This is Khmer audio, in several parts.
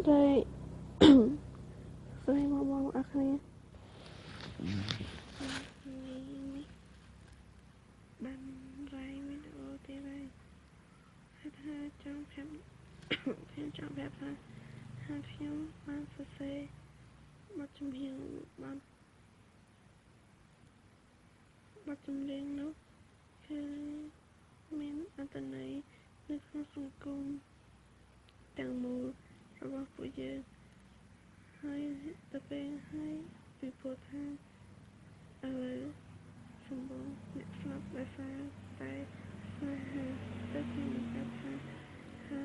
ដីស្រីមកបងអរគ្នានេះបានរៃវីដេអូទៀតហើយហើយថាចង់ប្រាប់ខ្ញុំចង់ប្រាប់ថាខ្ញុំបានសរសេរបទចម្រៀងបានបទចម្រៀងនោះគឺមានអត្ថន័យនៅក្នុងសង្គមទាំងមូលរបស់ពួកយើងហើយទៅពេលហើយពីព្រោះថាឥឡូវសម្បូរអ្នកស្លាប់ដោយសារតែស្នេហាទៅខ្ញុំបង្កើតថា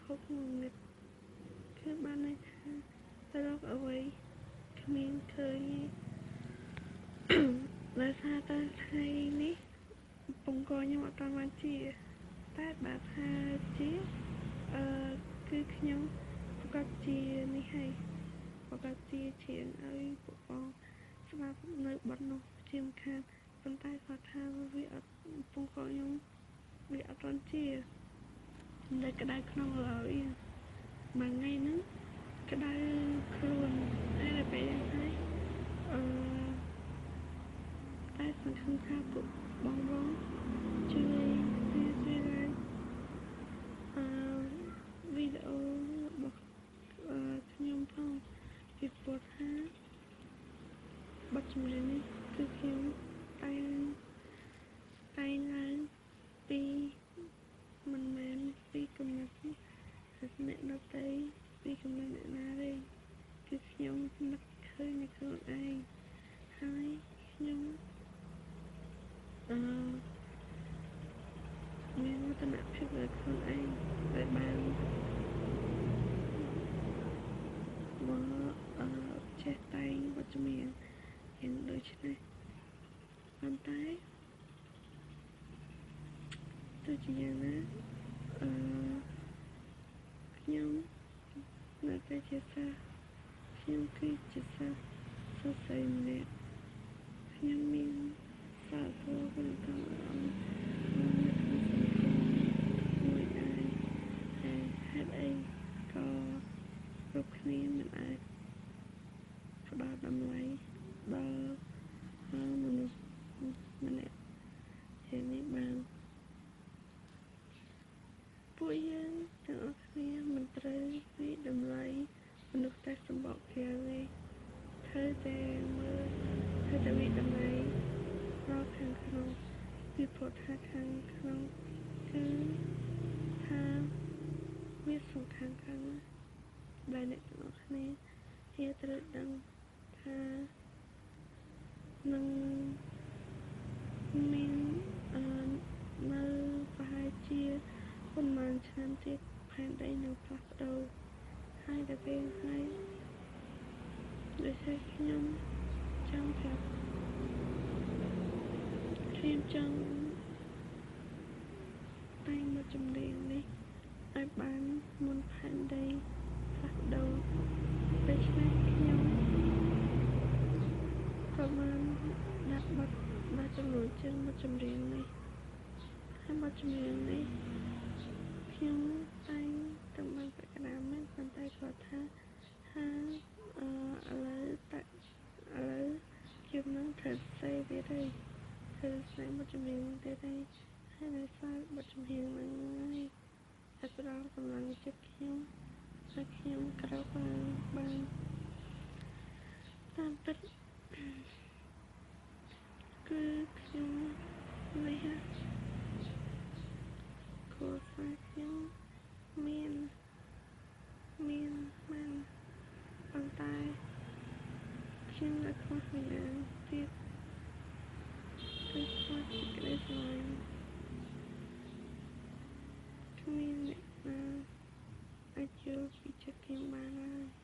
ភពងងឹតគឺបានន័យថាទៅរកអ្វីគ្មានឃើញដោយសារតែថ្ងៃនេះពងកខ្ញុំអត់តាមបានជាតែបើថាជាគឺខ្ញុំប្រកាសជានេះហើយប្រកាសជាជាងឲ្យពួកបងស្ដាប់នៅបទនោះជាមិនខានប៉ុន្តែគាត់ថាវាអត់ពងកខ្ញុំវាអត់ទាន់ជានៅក្តៅក្នុងឡើយមួយថ្ងៃហ្នឹងក្តៅខ្លួនហើយដល់ពេលហ្នឹងហើយតែសង្ឃឹមថាពួកបងបងជួយជួយឡើងវីដេអូរបស់ខ្ញុំផងពីព្រោះថាបទចម្រៀងនេះគឺខ្ញុំតែងឡើងពីមិនមែនពីកំណត់អ្នកដទៃពីកំណត់អ្នកណាទេគឺខ្ញុំនឹកឃើញនៅខ្លួនឯងហើយខ្ញុំមានមោទនភាពលើខ្លួនឯងដែលបានមកចេះតែងបទចម្រៀងយ៉ាងដូចនេះប៉ុន្តែទោះជាយ៉ាងណាខ្ញុំនៅតែជាសិស្សខ្ញុំគឺជាសិស្សសរសេរម្នាក់ខ្ញុំមានសារធម៌គុណធម៌ល្អនៅក្នុងសង្គមមួយដែរហើយហេតុអីក៏គ្រប់គ្នាមិនអាចផ្ដល់តម្លៃដល់មនុស្សម្នាក់ជានេះបានពួកយើងទាំងអស់គ្នាមិនត្រូវវាយតម្លៃមនុស្សតែសម្បកក្រៅទេត្រូវតែមើលត្រូវតែវាយតម្លៃដល់ខាងក្នុងពីព្រោះថាខាងក្នុងគឺថាវាសំខាន់ខ្លាំងណាស់ដែលអ្នកទាំងអស់គ្នាជាត្រូវដឹងថានឹងមាននៅប្រហែលជាប៉ុន្មានឆ្នាំទៀតផែនដីនឹងផ្លាស់ប្ដូរហើយដល់ពេលហើយដូច្នេះខ្ញុំចង់ប្រាប់ខ្ញុំចង់តែងមកចម្រៀងនេះឲ្យបានមុនផែនដីផ្លាស់ប្ដូរដូច្នេះខ្ញុំក៏បានដាក់បទដាក់ចំនួនជើងមកចម្រៀងនេះហើយបទចម្រៀងនេះខ្ញុំតែងតែបានបកណាមែនប៉ុន្តែគាត់ថាឥឡូវតែឥឡូវខ្ញុំនឹងត្រូវសេទៀតហើយត្រូវសេបទចម្រៀងទៀតហើយហើយដោយសារបទចម្រៀងហ្នឹងហើយតែផ្ដល់កម្លាំងចិត្តខ្ញុំឲ្យខ្ញុំក្រោកឡើងបានតាមពិតគឺខ្ញុំនេះគ្រួសារខ្ញុំមានបានប៉ុន្តែខ្ញុំនៅខ្វះម្យ៉ាងទៀតគឺខ្វះសេចក្តីស្រឡាញ់គ្មានអ្នកណាអាចយល់ពីចិត្តខ្ញុំបានឡើយ